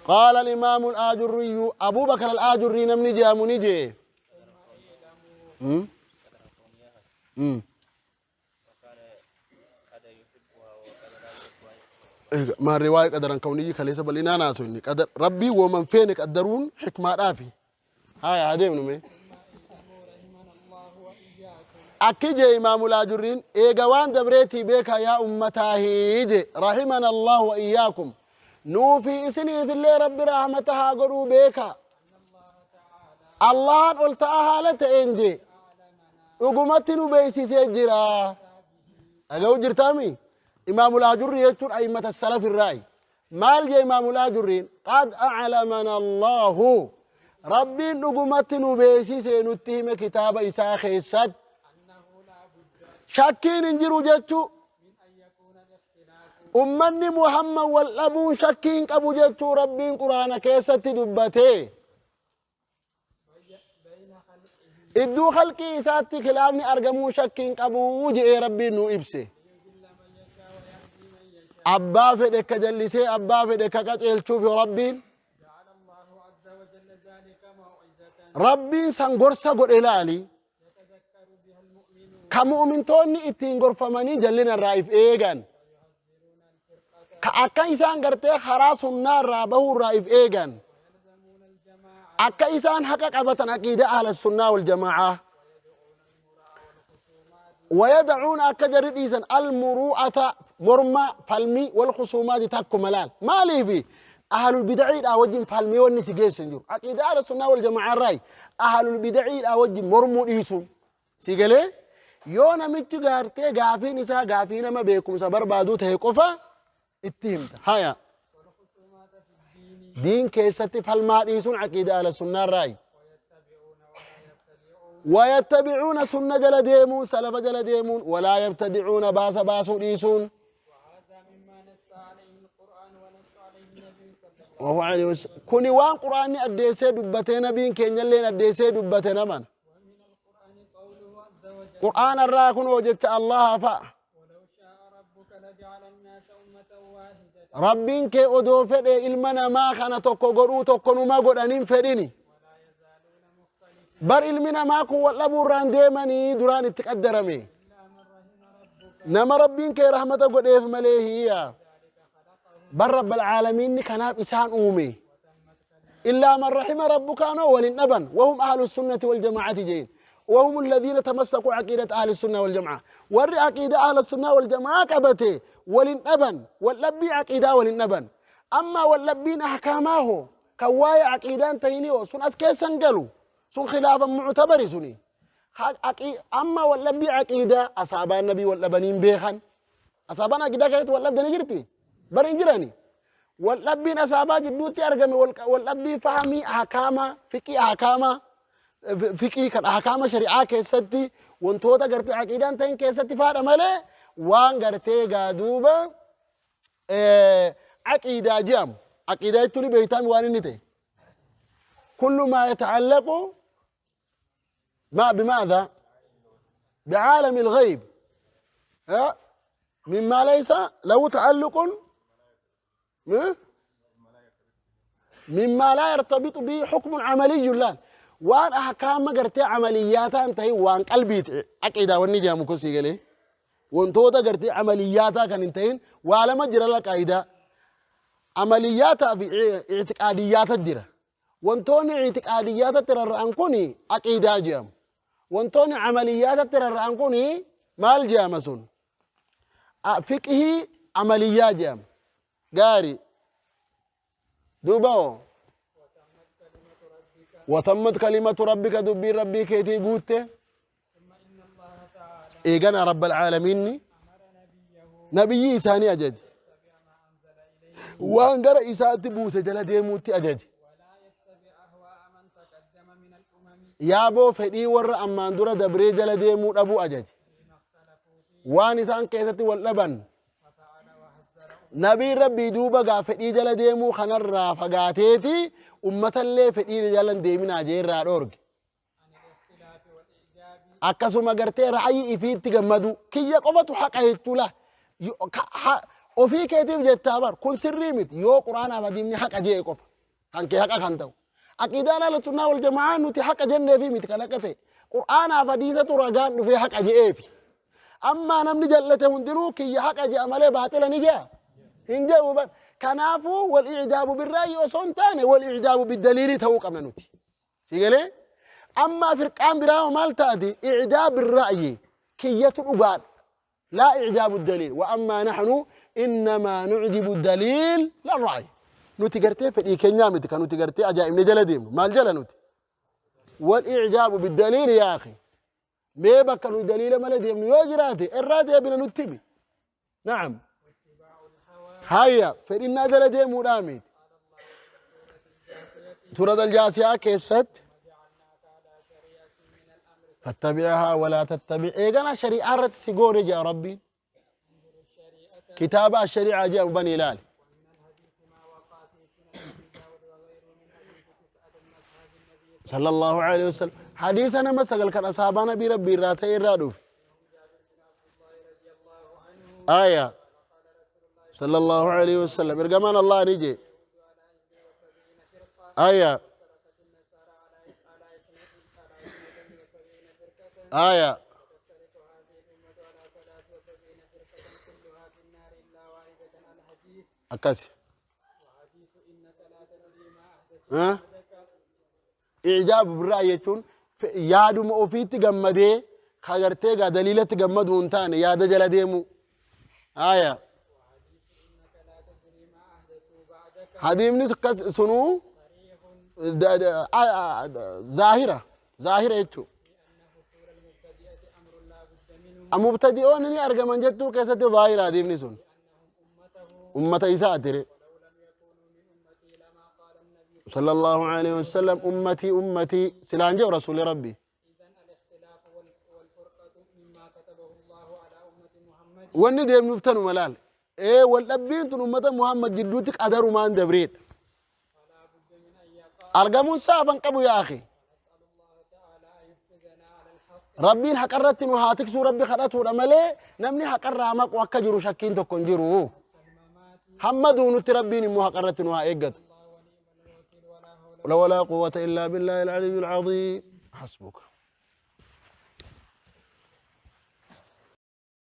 قال الإمام الآجري أبو بكر الآجري نمني جامني جي. ما الرواية قدرا كونية كليس بل إنا ناسو إني قدر ربي ومن فين قدرون حكمة رافي هاي هادي منو akki jee imaamul ajurriin eega waan dabreetii beeka yaa ummataahi je rahimana allahu wa iyyaakum nuufi isiniifillee rabbi rahmata haa godhuu beeka allahan ol ta'a haala ta'een je dhugumatti nu beeksisee jira dhaga'u jirtaami imaamul ajurri jechuun a'immata salaf irraayi maal jee imaamul ajurriin qad a'lamana allahu rabbiin dhugumatti nu beeksisee nutti hime kitaaba isaa keessatti shakkiin hin jiru jechu ummanni muhammad wal dhabuun shakkii hin qabu jechuu rabbiin quraana keessatti dubbate idduu khalqii isaatti khilaafni argamuu shakkii hin qabu je'ee rabbiin nu ibse abbaa fedhe ka jallisee abbaa fedhe ka qaceelchuuf yoo rabbiin rabbiin san gorsa godhe laali ka mu'mintoonni ittiin gorfamanii jallina irraa if eegan ka akka isaan gartee karaa sunnaa irraa bahuu irraa if eegan akka isaan haqa qabatan aqiida ahla sunnaa wal jamaa'aa ويدعون akka jarri dhiisan almuru'ata morma falmii wal khusuumaati takkuma laal maaliifi ahlul bidaciidha wajjin falmii wanni si geessu hin jiru aqiida ahla sunnaa wal jamaa irraayi ahlul bidaciidha wajjin mormuu dhiisuun si galee yoo namichi gaartee gaafiin isaa gaafii nama beekumsa barbaaduu ta'e qofa itti himta haya diin keessatti falmaa dhiisuun aqiida ahla sunnaa irraayi ويتبعون سنة جل ديمون سلف جل ديمون ولا يبتدعون باس باسو ديسون وهو عليه وسلم كوني وان قرآن أديسي دبتي نبيين كين يلين أديسي دبتي نمان قرآن الراكن وجدت الله فا Rabbiin kee odoo fedhe ilma namaa kana tokko godhuu tokko numa godhanin fedhini. Bar ilmi namaa kun wal dhabuu irraan deemanii duraan itti qaddarame. Nama Rabbiin kee rahmata godheef malee hiyya. Bar Rabbal Aalamiinni kanaaf isaan uume. Illaa man rahima rabbuka anoo wal hin dhaban. Wahum ahlu sunnati wal jamaa'ati jeen. وهم الذين تمسكوا عقيدة أهل السنة والجماعة ور عقيدة أهل السنة والجماعة قبته ولنبن واللبي عقيدة ولنبن أما واللبين أحكامه كواي عقيدة تهيني سن أسكي سنقلوا سن خلافا معتبر سني أما واللبي عقيدة أصحاب النبي واللبنين بيخن أصحابنا عقيدة كانت واللبدني جرتي برين جراني واللبين أصحابا جدوتي أرقمي واللبي فهمي أحكاما فقي أحكاما fiqii kan ahkaama shari'aa keessatti wantoota gartee aqiidaan ta'in keessatti faadha malee waan gartee gaa duuba aqiidaa jedhamu aqiidaa jechuun beektaan waan inni ta'e kullu maa yata'allaqu ما بماذا؟ بعالم الغيب مما ليس له تعلق مما لا يرتبط به حكم عملي لا وان احكام غرتي عملياتا انتهي وان قلبي عقيده وني جامو كسي غلي wantoota gartee amaliyaataa kan hin ta'in waa lama jira la qaayidaa amaliyaataa fi ictiqaadiyyaata jira wantoonni ictiqaadiyyaatatti rarra'an kun aqiidaa jedhamu wantoonni amaliyyaatatti rarra'an kun maal jedhama sun fiqhii amaliyyaa jedhama gaari duuba hoo watammat kalimatu rabbika dubbiin rabbii keetii guutte eegana rabbal caalamiinni nabiyyii isaanii ajaje waan gara isaatti buuse jala deemuutti ajaje yaaboo fedhii warra ammaan dura dabree jala deemuu dhabuu ajaje waan isaan keessatti wal dhaban nabiin rabbii duuba gaa fedhii jala deemuu kanarraa fagaateeti ummatallee fedhii jala hin deeminaa jee irraa dhoorge akkasuma gartee ra'ayii ifiitti gammadu kiyya qofatu haqa jechuu la ofii keetiif jettaa bar kun sirrii miti yoo quraanaaf hadiifni haqa jee qofa. Kan kee haqa kan ta'u. Aqiidaan ahla sunnaa wal jamaa nuti haqa jenneefi miti kan haqa ta'e. Qur'aanaaf hadiisatu ragaan dhufee haqa je'eefi. Ammaa namni jallate hundinuu kiyya haqa je'a malee baaxila ni je'a. Hin je'u bar. Kanaafuu wal ijaabu birraayyi osoo hin taane wal ijaabu biddaliilii ta'uu qabna nuti. Si galee? Ammaa firqaan biraa maal taati? Ijaab birraayyi kiyyatu dhugaadha. Laa ijaabu daliil. Wa ammaa naxnu innamaa nucjibu daliil la ra'yi. Nuti gartee fedhii keenyaa miti kan nuti gartee ajaa'ibne jala deemnu. Maal jala nuti? Wal ijaabu biddaliil yaa akhi. Mee bakka nuyi daliila malee deemnu yoo jiraate irraa deebina nutti himi. Na'am. Hayya fedhinnaa jala deemuudhaa miti. Suurat al-Jaasiyaa keessatti fattabi'ahaa walaa tattabi eegana shari'aa irratti si goone jedha Rabbiin. Kitaaba shari'aa jedhamu bani ilaali. Sallallahu alaihi wasallam. Hadiisa nama sagal kan asaabaa nabii Rabbii irraa ta'e irraa dhufe. Aya. Sallallahu alaihi wasallam. Ergamaan Allah ni jee. Aya. Aya. Akkasi. Ijaabu birraa jechuun yaaduma ofiitti gammadee kagartee gaa daliilatti gammaduu hin taane yaada jala deemuu. Aya. Hadiimnis akkas sunuu zaahira zaahira jechuudha. Mubtadi'oonni ni argaman jechuu keessatti zaahira hadiimni sun. Ummata isaati re. Sallallahu alaihi wasallam ummatii ummatii silaan jedhu rasuulli rabbi. Wanni deemnuuf tanuma laal. Ee wal dhabbiin tun ummata Muhammad jidduutti qadarumaan dabreedha. Argamuun isaa afan qabu yaa akhi. Rabbiin haqarratti nu haa tiksuu rabbi kadhatuudha malee namni haqarraa maqu akka jiru shakkiin tokko hin jiru. Hamma duunutti rabbiin immoo haqarratti nu haa eeggatu. La walaa quwwata illaa billaahi al-aliyyil aziim. Hasbuka.